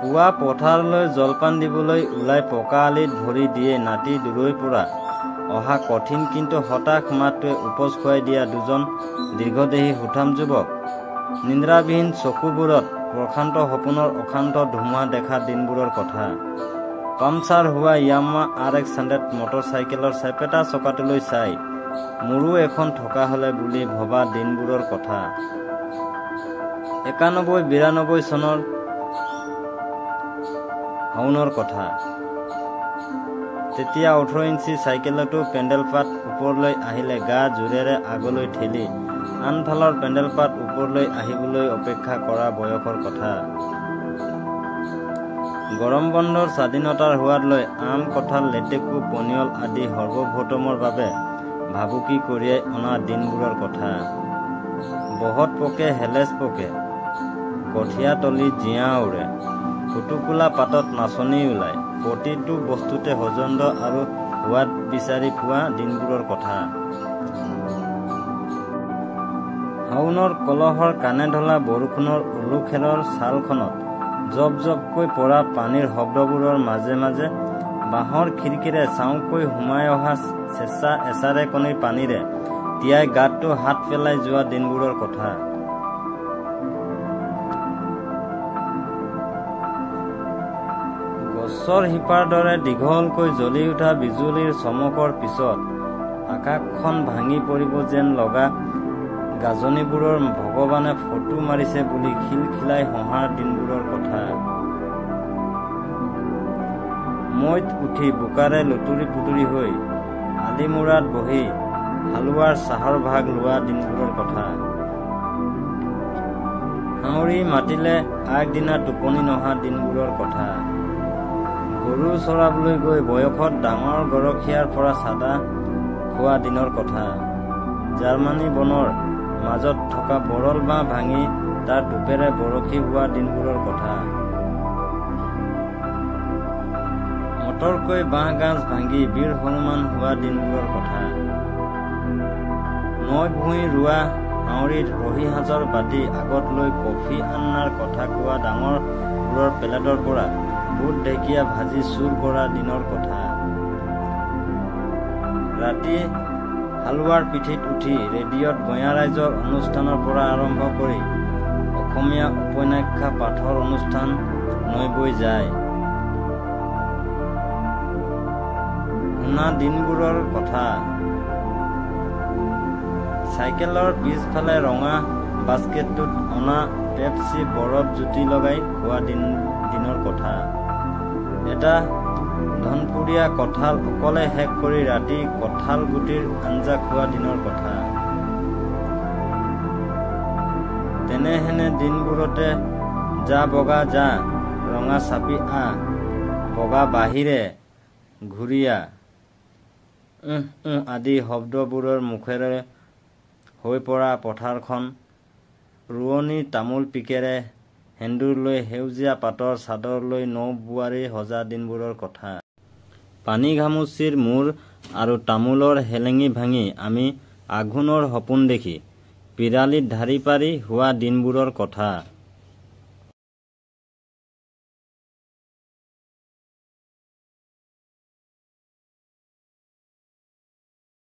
পুৱা পথাৰলৈ জলপান দিবলৈ ওলাই পকা আলিত ভৰি দিয়ে নাতি দূৰৈৰ পৰা অহা কঠিন কিন্তু হতাশ মাতটোৱে উপচ খুৱাই দিয়া দুজন দীৰ্ঘদেহী সুঠাম যুৱক। নিদ্ৰাবিহীন চকুবোৰত প্ৰশান্ত সপোনৰ অশান্ত ধুমুহা দেখা দিনবোৰৰ কথা। পামচাৰ হোৱা য়ামা RX 100 motor চাইকেলৰ চেপেটা চকাটোলৈ চাই মোৰো এখন থকা হ'লে বুলি ভবা দিনবোৰৰ কথা। 91-92 চনৰ শাওনৰ কথা। তেতিয়া 18 ইঞ্চি চাইকেলতো পেণ্ডেলপাত ওপৰলৈ আহিলে গা জোৰেৰে আগলৈ ঠেলি আনফালৰ পেণ্ডেলপাত ওপৰলৈ আহিবলৈ অপেক্ষা কৰা বয়সৰ কথা। গৰম বন্ধৰ স্বাধীনতাৰ সোৱাদ লৈ আম, কঁঠাল, লেটেকু, পনিয়ল আদি সৰ্বভৌতমৰ বাবে ভাবুকি কঢ়িয়াই অনা দিনবোৰৰ কথা। বহত পকে হেলেচ পকে, কঠীয়া তলিত জিঞা উৰে, ফুটুকোলা পাতত নাচনী ওলায়, প্ৰতিটো বস্তুতে সৌগন্ধ আৰু সোৱাদ বিচাৰি পোৱা দিনবোৰৰ কথা। শাওনৰ কলহৰ কাণে ঢলা বৰষুণৰ উলুখেৰৰ ছালখনত জপ জপকৈ পৰা পানীৰ শব্দবোৰৰ মাজে মাজে বাঁহৰ খিৰিকীৰে চাওকৈ সোমাই অহা চেঁচা এচাৰেকণিৰ পানীৰে তিয়াই গাঁতটো হাত পেলাই যোৱা দিনবোৰৰ কথা। গছৰ শিপাৰ দৰে দীঘলকৈ জ্বলি উঠা বিজুলীৰ চমকৰ পিছত আকাশখন ভাঙি পৰিব যেন লগা গাজনিবোৰৰ ভগৱানে ফটো মাৰিছে বুলি খিলখিলাই হঁহাৰ দিনবোৰৰ কথা। মৈত উঠি বোকাৰে লুতুৰি পুতুৰি হৈ আলিমূৰাত বহি হালোৱাৰ চাহৰ ভাগ লোৱা দিনবোৰৰ কথা। হাউৰি মাতিলে আগদিনা টোপনি নহা দিনবোৰৰ কথা। গৰু চৰাবলৈ গৈ বয়সত ডাঙৰ গৰখীয়াৰ পৰা চাদা খোৱা দিনৰ কথা। জাৰ্মানী বনৰ মাজত থকা বৰল বাঁহ ভাঙি তাৰ টোপেৰে বৰশী বোৱা দিনবোৰৰ কথা। মটৰকৈ বাঁহ গাজ ভাঙি বীৰ হনুমান হোৱা দিনবোৰৰ কথা। নৈ ভূঁই ৰোৱা হাউৰিত ৰহি সাঁজৰ বাতি আগত লৈ কফি আন্নাৰ কথা কোৱা ডাঙৰবোৰৰ প্লেটৰ পৰা বুট ঢেকীয়া ভাজি চুৰ কৰা দিনৰ কথা। ৰাতি হালোৱাৰ পিঠিত উঠি ৰেডিঅ'ত গঞা ৰাইজৰ অনুষ্ঠানৰ পৰা আৰম্ভ কৰি অসমীয়া উপন্যাখ্যা পাঠৰ অনুষ্ঠান নৈ বৈ যায় শুনা দিনবোৰৰ কথা। চাইকেলৰ পিছফালে ৰঙা বাস্কেটটোত অনা পেপচি বৰফ জুতি লগাই খোৱা দিনৰ কথা। এটা ধনপুৰীয়া কঁঠাল অকলে শেষ কৰি ৰাতি কঁঠাল গুটিৰ আঞ্জা খোৱা দিনৰ কথা। তেনেহেনে দিনবোৰতে যা বগা যা, ৰঙা চাপি আহ, বগা বাহিৰে ঘূৰিয়া, উহ উহ আদি শব্দবোৰৰ মুখেৰে হৈ পৰা পথাৰখন ৰোৱনীৰ তামোল পিকেৰে সেন্দুৰ লৈ সেউজীয়া পাতৰ চাদৰ লৈ ন বোৱাৰী সজা দিনবোৰৰ কথা। পানী ঘামুচিৰ মূৰ আৰু তামোলৰ সেলেঙি ভাঙি আমি আঘোণৰ সপোন দেখি পিৰালিত ঢাৰি পাৰি শোৱা দিনবোৰৰ কথা।